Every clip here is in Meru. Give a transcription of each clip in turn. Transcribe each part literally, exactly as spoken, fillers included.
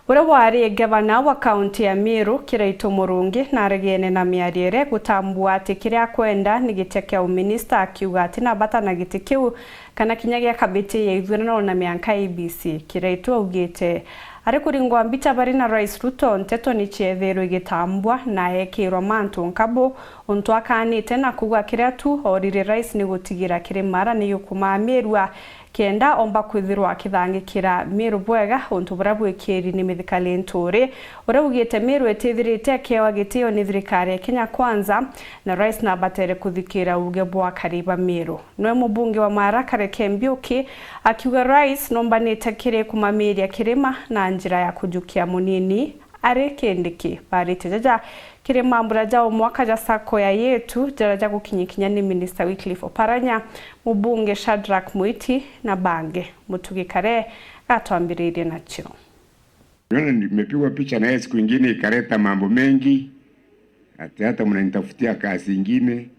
Uria wari ngavana wa kaunti ya Meru, Kiraitu Murungi, naregene na miario iria igutambua ati kiria akwenda ni giti kia uminista, akiuga ati na bata na giti kiu kana kinya gia kamiti ya ithurano na mianka A B C. Kiraitu augite ari kuringwa mbicha bari na Rais Ruto, nteto ni ciethirwe igitambua na ekirwa mantu nkabu, untu akanite na kuuga kiria tu orire Rais ni gutigira kiri mara ni yukumamirua kenda omba kwithirwa akithangikira Meru bwega, untu buria bwikiri ni mithikari nturi. Uria ugite Meru itithirite akiewa gitio ni thirikari ya Kenya Kwanza, na Rais nabatere kuthikira uuge bwa akari ba Meru. Nwe mubunge wa Maara Kareke Mbiuki akiuga Rais nombanite kiri kumamiria kirima na njira ya kujukia munini ari Kindiki. Barite jaja kiri mambura ja umwaka ja sacco ya Yetu, jaria jagukinyikinya ni Minista Wycliffe Oparanya, mubunge Shadrack Mwiti na bangi. Mutugi Kare gatwambiririe nacio. Niona nimepigwa picha na yeye siku ingine ikaleta mambo mengi, ati hata mnanitafutia kazi ingine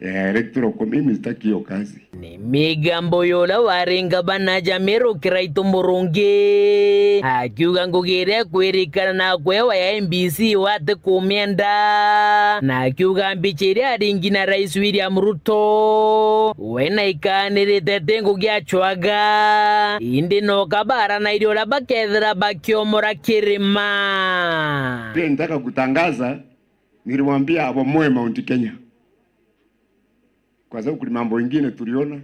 ya electoral com-, mimi sitaki hiyo kazi. Ni migambo ya uria wari ngavana ja Meru Kiraitu Murungi, akiuga ngugi iria ikwirikana na kwewa ya M B C wati kumienda, na akiuga mbicha iria aringi na Rais William Ruto, we na ikanirite ti ngugi acwaga, indi no kabaranairie uria bakethira bakiomora kirima. Vile nitaka kutangaza, niliwaambia abomoe Mount Kenya. Kwa sababu kuna mambo ingine tuliona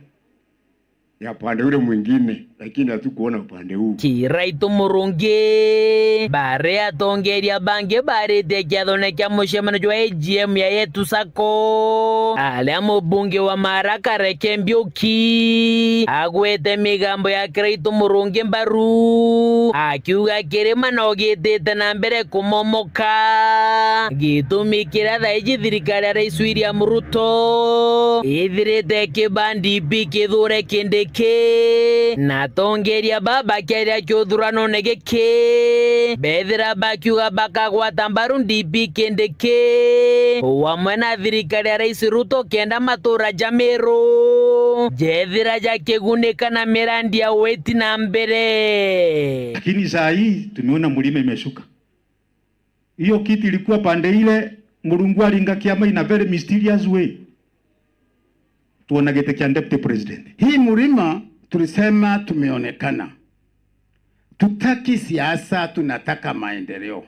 ya upande ule mwingine, lakini hatukuona upande huu. Kiraitu Murungi, baria atongeria bangi barite kiathone kia mucemanio jwa A G M ya Yetu Sacco, aria mubunge wa Maara Kareke Mbiuki agwete migambo ya Kiraitu Murungi mbaru, akiuga kirima no gitite na mbere kumomoka. Gitumi kiria thaa iji thirikari ya Rais William Ruto ithirite ikiba D P kithure Kindiki, na atongeria baa bakiaria kiuthuranone giki, bethira bakiuga bakagwata mbaru D P Kindiki, wamwe na thirikari ya Rais Ruto, kenda matura ja Meru jethira jakigunika na mirandi ya witi na mbere. Lakini saa hii tumeona mlima imeshuka. Hiyo kiti ilikuwa pande ile, Murungu aringa kiama in a very mysterious way. Tuona giti kia deputy president. Hii mlima tulisema tumeonekana. Tutaki siasa, tunataka maendeleo.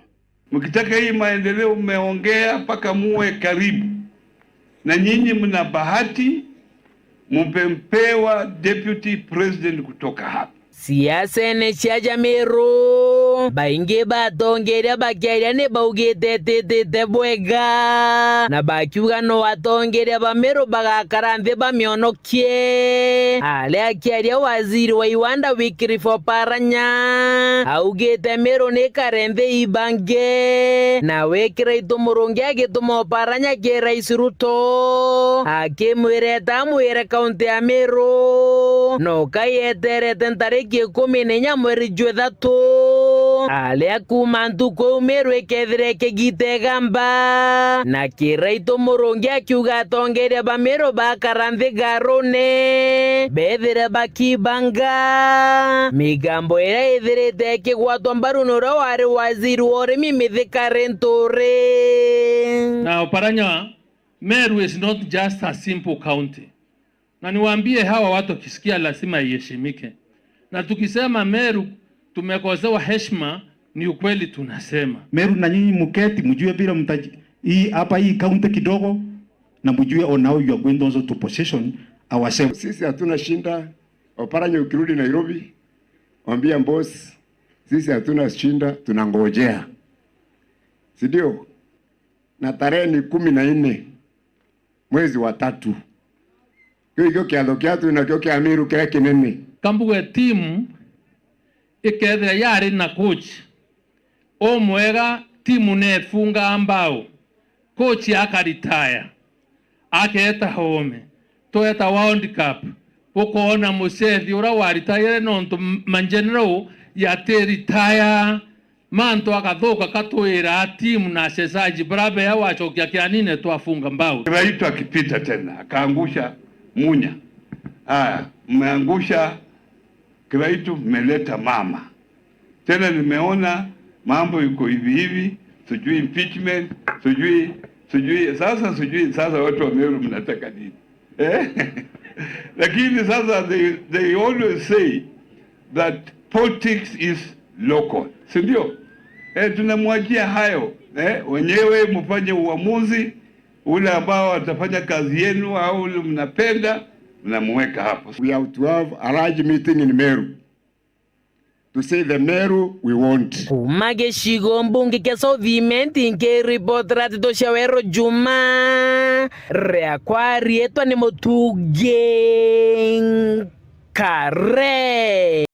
Mkitaka hii maendeleo, mmeongea mpaka muwe karibu. Na nyinyi mna bahati, mumpewa deputy president kutoka hapa. Siasene cia ja Meru, baingi ba atongeria bakiaria ni baugite ititite bwega, na bakiuga no atongeria ba Meru bagakara nthi bamionokie. Aria akiaria waziri wa iwanda Wycliffe Oparanya augite Meru ni kare nthi ibange, nawe Kiraitu Murungi agituma Oparanya ki Rais Ruto, akimwira eta amwire kaunti ya Meru no kayeterete ntariki ikumi na inya mweri jwa ithatu, aria kuuma ntuku iu Meru ikethira ikigita igamba, na Kiraitu Murungi akiuga atongeria ba Meru bakara nthi garune bethire bakibanga migambo iria ithirite ikigwatwa mbaru ni uria wari waziri wa urimi Mithika Linturi. Na Oparanya, Meru is not just a simple county. Na niwaambie hawa watu wakisikia lazima iheshimike. Na tukisema Meru tumekosewa heshima, ni ukweli tunasema. Meru na nyinyi muketi, mjue vile mtaji-, hii hapa hii county kidogo, na mjue on how you are going also to position ourselves. Sisi hatuna shida. Oparanya, ukirudi Nairobi, mwambie boss, sisi hatuna shida, tunangojea. Si ndio? Na tarehe ni kumi na nne mwezi wa tatu. Kiu ikio kiatho kiatu nakio kia Meru kiria kinene. Kambuge timu ikethira yari na coach umwega, timu nefungaa mbao, coach akaritaya, aketa home, tweta World Cup, ukoona mucethi uria waritaire nontu m-, mageneral yati retire, mantu agathuka, katwira timu na achezaji baria bea wachokia kianine twafunga mbao. Kiraitu akipita tena, akaangusha Munya. Aya, mmeangusha Kiraitu, mmeleta mama. Tena nimeona mambo iko hivi hivi, sijui impeachment, sijui, sijui, sasa sijui, sasa watu wa Meru mnataka nini? Eh? Lakini sasa they, they always say that politics is local, si ndio? Eh, tunamwachia hayo, eh, wenyewe mfanye uamuzi, ule ambao atafanya kazi yenu au ule mnapenda, mnamweka hapo. We have to have a large meeting in Meru to say the Meru we want. Kuma gicigo mbunge kia South Imenti, nkiripotera nteto cia Weru Juma, riakwa riitwa ni Mutungi Nkare.